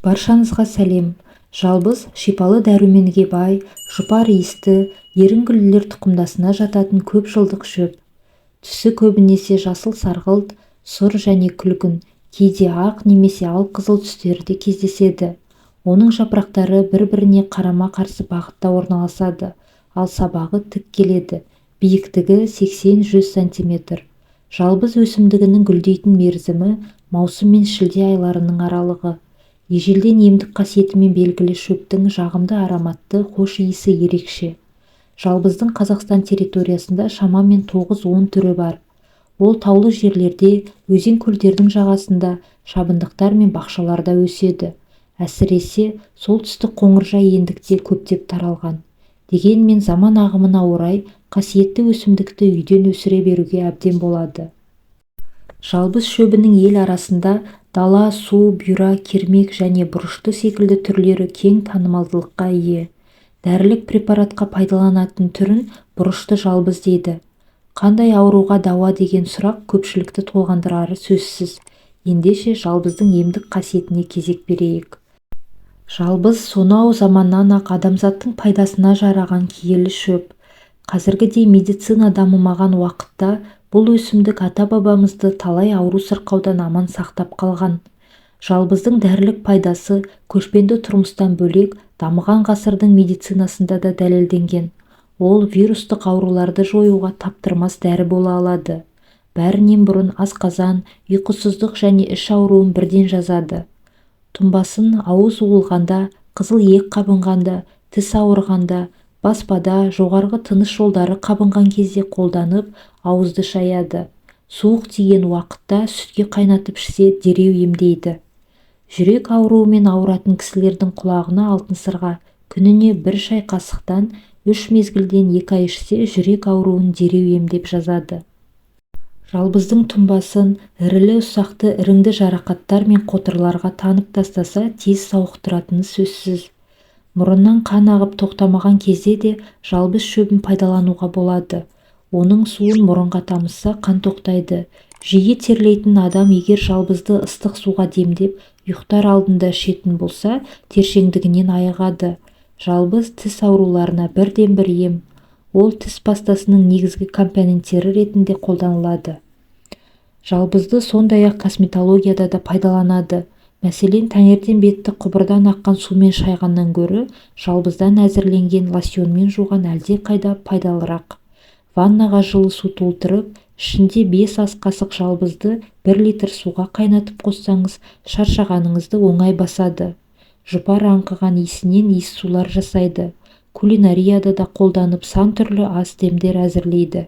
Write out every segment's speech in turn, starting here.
Баршаңызға сәлем! Жалбыз – шипалы дәруменге бай, жұпар иісті, ерінгүлділер тұқымдасына жататын көп жылдық шөп. Түсі көбінесе жасыл сарғылт, сұр және күлгін, кейде ақ немесе алқызыл түстері де кездеседі. Оның жапырақтары бір-біріне қарама-қарсы бағытта орналасады, ал сабағы тік келеді, биіктігі 80-100 см. Жалбыз өсімдігінің гүлдейтін мерзімі маусым мен шілде айларының аралығы. Ежелден емдік қасиетімен белгілі шөптің жағымды ароматты хош иісі ерекше. Жалбыздың Қазақстан территориясында шамамен 9-10 түрі бар. Ол таулы жерлерде, өзен-көлдердің жағасында, шабындықтар мен бақшаларда өседі. Әсіресе, солтүстік қоңыржай ендікте көптеп таралған. Дегенмен заман ағымына орай қасиетті өсімдікті үйден өсіре беруге әбден болады. Жалбыз шөбінің ел арасында дала, су, бұйра, кермек және бұрышты секілді түрлері кең танымалдылыққа ие. Дәрілік препаратқа пайдаланатын түрін бұрышты жалбыз дейді. Қандай ауруға дауа деген сұрақ көпшілікті толғандырары сөзсіз. Ендеше жалбыздың емдік қасиетіне кезек берейік. Жалбыз сонау заманнан-ақ адамзаттың пайдасына жараған киелі шөп. Қазіргідей медицина дамымаған уақытта бұл өсімдік ата-бабамызды талай ауру-сырқаудан аман сақтап қалған. Жалбыздың дәрілік пайдасы көшпенді тұрмыстан бөлек, дамыған ғасырдың медицинасында да дәлелденген. Ол вирустық ауруларды жоюға таптырмас дәрі бола алады. Бәрінен бұрын асқазан, ұйқысыздық және іш ауруын бірден жазады. Тұнбасын ауыз уылғанда, қызыл иек қабынғанда, тіс ауырғанда, баспада, жоғарғы тыныс жолдары қабынған кезде қолданып, ауызды шаяды. Суық тиген уақытта сүтке қайнатып ішсе, дереу емдейді. Жүрек ауруымен ауыратын кісілердің құлағына алтын сырға күніне бір шай қасықтан 3 мезгілден 2 ай ішсе, жүрек ауруын дереу емдеп жазады. Жалбыздың тұнбасын ірілі-ұсақты іріңді жарақаттар мен қотырларға танып тастаса, тез сауықтыратыны сөзсіз. Мұрыннан қан ағып тоқтамаған кезде де жалбыз шөбін пайдалануға болады. Оның суын мұрынға тамызса, қан тоқтайды. Жиі терлейтін адам егер жалбызды ыстық суға демдеп, ұйықтар алдында ішетін болса, тершеңдігінен айығады. Жалбыз тіс ауруларына бірден-бір ем. Ол тіс пастасының негізгі компоненттері ретінде қолданылады. Жалбызды сондай-ақ косметологияда да пайдаланады. Мәселен, таңертең бетті құбырдан аққан сумен шайғаннан гөрі, жалбыздан әзірленген лосьонмен жуған әлдеқайда пайдалырақ. Ваннаға жылы су толтырып, ішінде 5 ас қасық жалбызды 1 литр суға қайнатып қоссаңыз, шаршағаныңызды оңай басады. Жұпар аңқыған иісінен иіссулар жасайды. Кулинарияда да қолданып, сан түрлі ас дәмдер әзірлейді.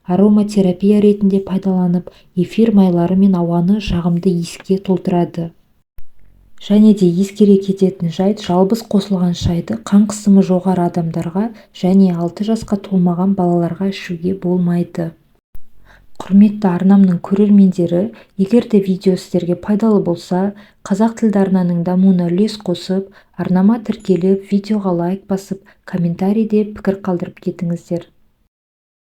Ароматерапия ретінде пайдаланып, эфир майлары мен ауаны жағымды иіске толтырады. Және де ескере кететін жайт, жалбыз қосылған шайды қан қысымы жоғары адамдарға және 6 жасқа толмаған балаларға ішуге болмайды. Құрметті арнамның көрермендері, егер де видео сіздерге пайдалы болса, қазақ тілді арнаның дамуына үлес қосып, арнама тіркеліп, видеоға лайк басып, комментарийде пікір қалдырып кетіңіздер.